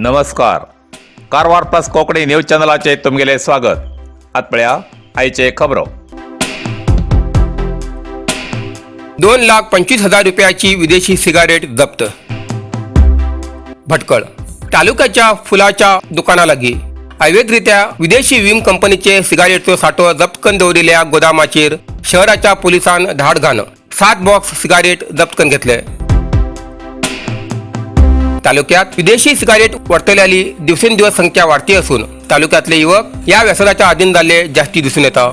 नमस्कार, Karwar plus Konkani news चॅनलाचे तुमगेले स्वागत. आत पळया आयचे खबरो. 2,25,000 रुपयाची विदेशी सिगारेट जप्त. भटकळ तालुक्याच्या फुलाच्या दुकानालागी अवैधरित्या विदेशी विम कंपनीचे सिगारेटचो साठो जप्त करून दवरिल्ल्या गोदामाचेर शहराच्या पोलिसान धाड घालन 7 बॉक्स सिगारेट जप्त करून घेतले. तालुक्यात विदेशी सिगारेट व्हरतल्यांली दिवसेंदिवस संख्या वाढती असून तालुक्यातले युवक या व्यसनाच्या अधीन जाल्ले जास्ती दिसून येता.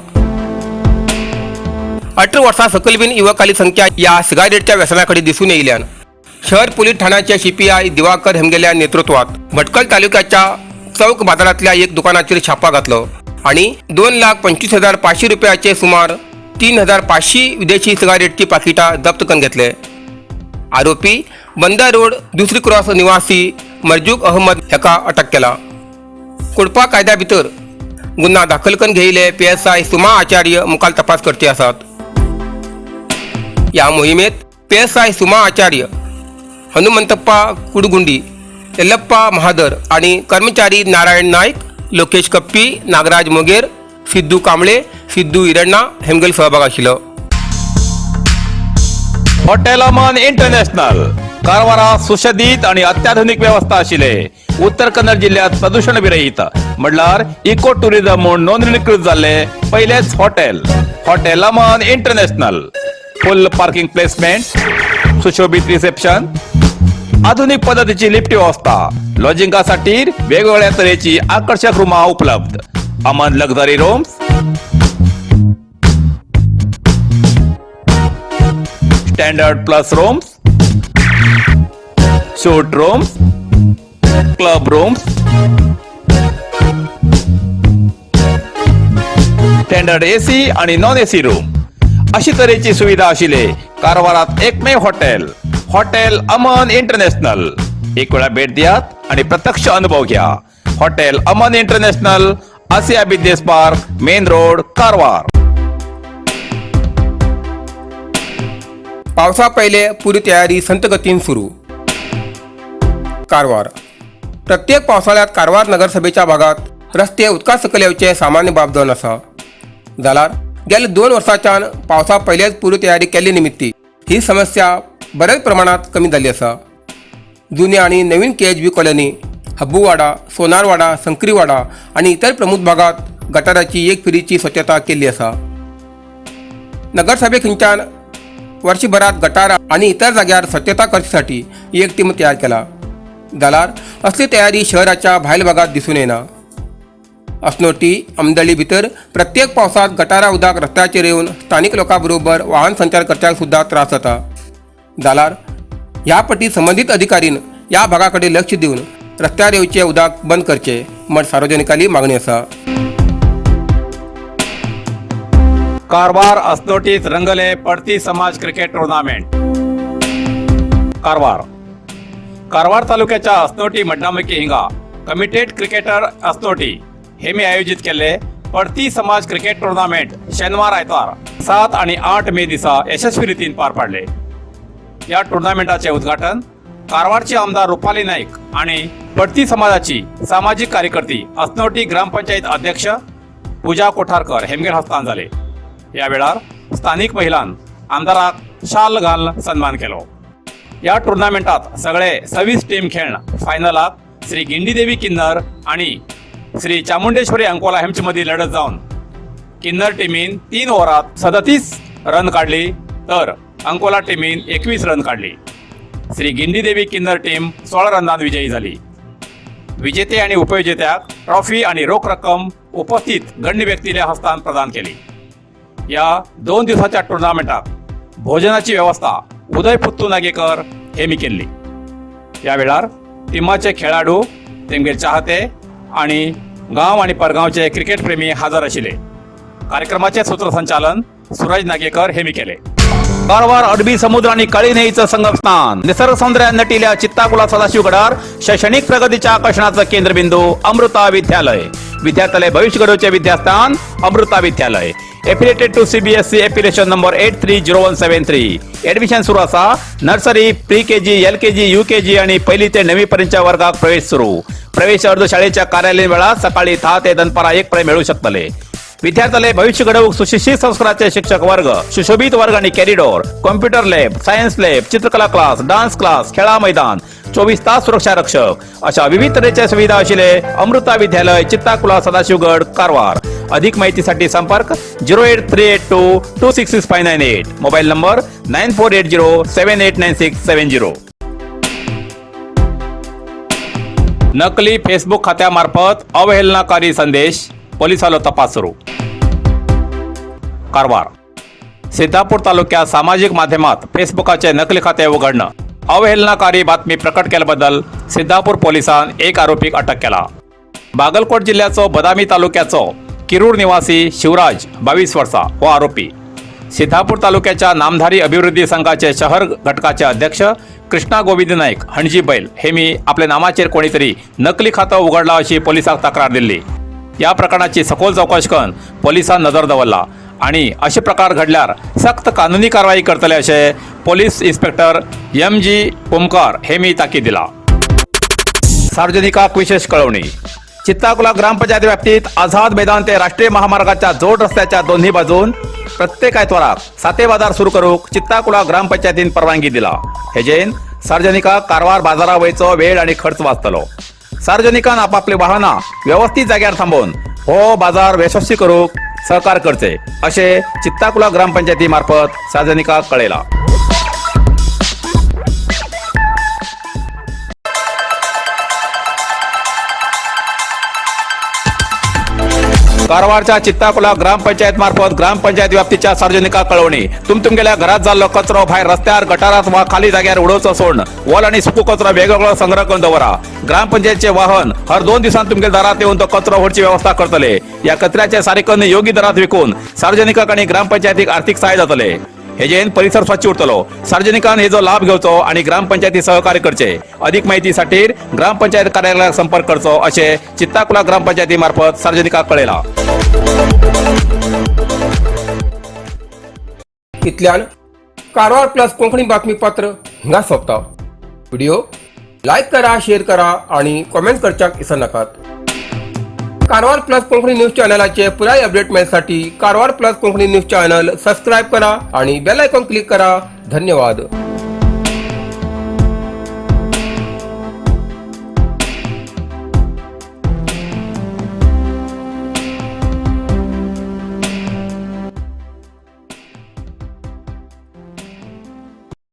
18 वर्सां सकयल बीन युवकाली संख्या या सिगारेटच्या व्यसनाकडे दिसून येयल्यान शहर पोलीस ठाण्याचे सीपीआय दिवाकर हेमगेल्या नेतृत्वात भटकल तालुक्याच्या चौक बाजारातल्या एक दुकानाचेर छापा घातलो आणि 2,25,500 रुपयाचे सुमार 3,500 विदेशी सिगारेटची पाकिटां जप्त करून घेतले. आरोपी बंदर रोड दुसरी क्रॉस निवासी मर्जूक अहमद हेका अटक केला. कुडपा कायद्या भितर गुन्हा दाखल करून घेयले पीएसआय सुमा आचार्य मुखाल तपास करते आसात. या मोहिमेत पीएसआय सुमा आचार्य, हनुमंतप्पा कुडगुंडी, यल्लप्पा महादर आणि कर्मचारी नारायण नाईक, लोकेश कप्पी, नागराज मोगेर, सिद्धू कांबळे, सिद्धू इरण्णा हेमगेल सहभाग आशिल्लो. हॉटेल अमन इंटरनॅशनल कारवारा सुशोभित आणि अत्याधुनिक व्यवस्था आशिल्ले, उत्तर कन्नड जिल्ह्यात प्रदूषण विरहित म्हणल्यार इको टुरिझम म्हूण नोंदणीकृत जाल्ले पयलेच hotel, hotel Aman international. Full parking placement, सुशोभित रिसेप्शन, आधुनिक पद्धतीची लिफ्ट व्यवस्था, लॉजिंगासाठी वेगवेगळ्या तरेची आकर्षक रूमा उपलब्ध. Aman luxury rooms, standard plus rooms, suite rooms, club rooms, standard AC आणि नॉन एसी रूम अशी तरेची सुविधा आशिल्ले कारवारात एकमेव हॉटेल, हॉटेल अमन इंटरनॅशनल. एक वेळा भेट दियात आणि प्रत्यक्ष अनुभव घ्या. Hotel Aman international, Asia business park, main road, Karwar. पावसा पहिले पूर तयारी संतगतीन सुरू. कारवार प्रत्येक पावसाळ्यात कारवार नगरसभेच्या भागात रस्ते उदका सकयल येवचे सामान्य बाब जावन आसा. जाल्यार गेल्या 2 वर्सांच्यान पावसा पयलेच पूर तयारी केल्ले निमित्ती ही समस्या बऱ्याच प्रमाणात कमी जाल्ली आसा. जुनी आणि नवीन केएचबी कॉलनी, हब्बूवाडा, सोनारवाडा, संकरीवाडा आणि इतर प्रमुख भागात गटाराची एक फेरीची स्वच्छता केल्ली आसा. नगरसभे खंयच्यान वर्षभरात गटार आणि इतर जाग्यार स्वच्छता करच्यासाठी एक टीम तयार केला. जाल्यार असली तयारी शहराच्या भायल भागात दिसून येना. असनोटी आमदळी भितर प्रत्येक पावसात गटारा उदक रस्त्याचेर येवन स्थानिक लोकां बरोबर वाहन संचार करच्यांक सुद्दां त्रास जाता. जाल्यार ह्या पटी संबंदीत अधिकारीन ह्या भागा कडेन लक्ष दिवन रस्त्यार येवचें उदक बंद करचें म्हण सार्वजनिकांली मागणी आसा. कारवार असनोटीत रंगले पडती समाज क्रिकेट टुर्नामेंट. कारवार कारवार तालुक्याच्या असनोटी मड्डामुखी हिंगा कमिटेड क्रिकेटर असनोटी हे मी आयोजित केले पडती समाज क्रिकेट टुर्नामेंट शनिवार आयतवार 7 आणि 8 मे दिसा यशस्वी रीतीन पार पाडले. या टुर्नामेंटाचे उद्घाटन कारवारचे आमदार रुपाली नाईक आणि पडती समाजाची सामाजिक कार्यकर्ती असनोटी ग्रामपंचायत अध्यक्ष पूजा कोठारकर हेमगेर हस्तान झाले. या वेळार स्थानिक महिलां आमदाराक शाल घालून सन्मान केलो. या टुर्नामेंटात सगळे 26 टीम खेळण फायनलाक श्री गिंडीदेवी किन्नर आणि श्री चामुंडेश्वरी अंकोला हेमचे मदीं लढत जावन किन्नर टीमीन 3 ओव्हरात 37 रन काढली तर अंकोला टीमीन 21 रन काढली. श्री गिंडीदेवी किन्नर टीम 16 रनान विजयी झाली. विजेते आणि उपविजेत्याक ट्रॉफी आणि रोख रक्कम उपस्थित गण्य व्यक्तीला हस्तांतर प्रदान केली. या 2 दिवसाच्या टुर्नामेंटात भोजनाची व्यवस्था उदय पुत्तू नागेकर हे मी केल्ली. या वेळार टिमाचे खेळाडू, तेमगेर चाहते आणि गांव आणि परगावचे क्रिकेट प्रेमी हजर आशिल्ले. कार्यक्रमाचे सूत्रसंचालन सूरज नागेकर हे मी केले. कारवार अरबी समुद्र आणि काळी न्हंयेचं संगमस्थान, निसर्ग सौंदर्यान नटिल्या चित्ताकुला सदाशिवगडार शैक्षणिक प्रगतीच्या आकर्षणाचं केंद्रबिंदू अमृता विद्यालय. विद्यार्थ्यालय भविष्य घडवचे विद्यास्थान Amrita Vidyalaya. Affiliated to CBSE, affiliation number 830173. Admission सुरू असा. Nursery, pre K G, L K G, U K G आणि पहिली ते नववी पर्यंतच्या वर्गात प्रवेश सुरू. प्रवेश अर्ज शाळेच्या कार्यालयीन वेळात सकाळी 10 ते दनपारा 1 पर्यंत मिळू शकतले. विद्यार्थ्याले भविष्य घडवूक सुशिक्षित संस्काराचे शिक्षक वर्ग, सुशोभित वर्ग आणि corridor, computer lab, science lab, चित्रकला क्लास, डान्स क्लास, खेळा मैदान, 24 तास सुरक्षा रक्षक अशा विविध तऱ्हेच्या सुविधा असलेले अमृता विद्यालय, चित्ताकुला, सदाशिवगड, कारवार. अधिक माहितीसाठी संपर्क 08382266598, mobile number 9480789670. नकली फेसबुक खात्यामार्फत अवहेलनाकारी संदेश, पोलिसालो तपास सुरू. कारवार. सिद्धापूर तालुक्यात सामाजिक माध्यमात फेसबुकाचे नकली खाते उघडणं अवहेलनाकारी बातमी प्रकट केल्याबद्दल सिद्धापूर पोलिसांन एक आरोपीक अटक केला. बागलकोट जिल्ह्याचो बदामी तालुक्याचो किरूर निवासी शिवराज, 22 वर्सा, हो आरोपी सिद्धापूर तालुक्याच्या नामधारी अभिवृद्धी संघाचे शहर घटकाचे अध्यक्ष कृष्णा गोविंद नाईक हणजी बैल हे मी आपल्या नामाचेर कोणीतरी नकली खातं उघडला अशी पोलिसांक तक्रार दिली. या प्रकरणाची सखोल चौकशी करून पोलिसांन नजर दवरला आणि असे प्रकार घडल्यार सक्त कानूनी कारवाई करतले असे पोलीस इन्स्पेक्टर एम.जी. कुमकर हे मी ताकीद दिला. सार्वजनिकाक विशेष कळवणी. चित्ताकुला ग्रामपंचायत व्याप्तीत आझाद मैदान ते राष्ट्रीय महामार्गाच्या जोड रस्त्याच्या दोन्ही बाजून प्रत्येक आयतवाराक साते बाजार सुरू करूक चित्ताकुला ग्रामपंचायतीन परवानगी दिला. हेजेन सार्वजनिकाक कारवार बाजारा वयचो वेळ आणि खर्च वाचतलो. सार्वजनिकान आपापली वाहनां व्यवस्थित जाग्यार थांबोवन हो बाजार यशस्वी करूक सहकार करचे असे चित्ताकुला ग्रामपंचायती मार्फत सार्वजनिकाक कळयला. कारवारच्या चित्ताकुला ग्रामपंचायत मार्फत ग्रामपंचायत व्याप्तीच्या सार्वजनिका कळवणी. तुमगेल्या घरात जाल्लो कचरो भायर रस्त्यार, गटारात वा खाली जाग्यार उडोवचो सोडून ओल आणि सुको कचरो वेगवेगळो संग्रह करून दवरा. ग्रामपंचायतचे वाहन हर 2 दिवसांत तुमच्या दारात येऊन तो कचरो व्हरची व्यवस्था करतले. या कचऱ्याचे सारेकन योग्य दरात विकून सार्वजनिकाक आणि ग्रामपंचायतीक आर्थिक सहाय्य जातले. हेजेन परिसर स्वच्छ उरतलो. सार्वजनिकान हेजो लाभ घेवचो आणि ग्रामपंचायती सहकार्य करचे. अधिक माहितीसाठी ग्रामपंचायत कार्यालयात संपर्क करचो असे चित्ताकुला ग्रामपंचायती मार्फत सार्वजनिकाक कळयला. इतल्यान कारवार प्लस कोंकणी बातमीपत्र हिंगा सोंपता. व्हिडिओ लायक करा, शेअर करा आणि कॉमेंट करच्याक विसरनाकात. कारवार प्लस कोंकणी न्यूज चॅनलाचे पुराय update मेळसाठी Karwar plus Konkani news channel subscribe करा आणि बेल आयकॉन क्लिक करा. धन्यवाद.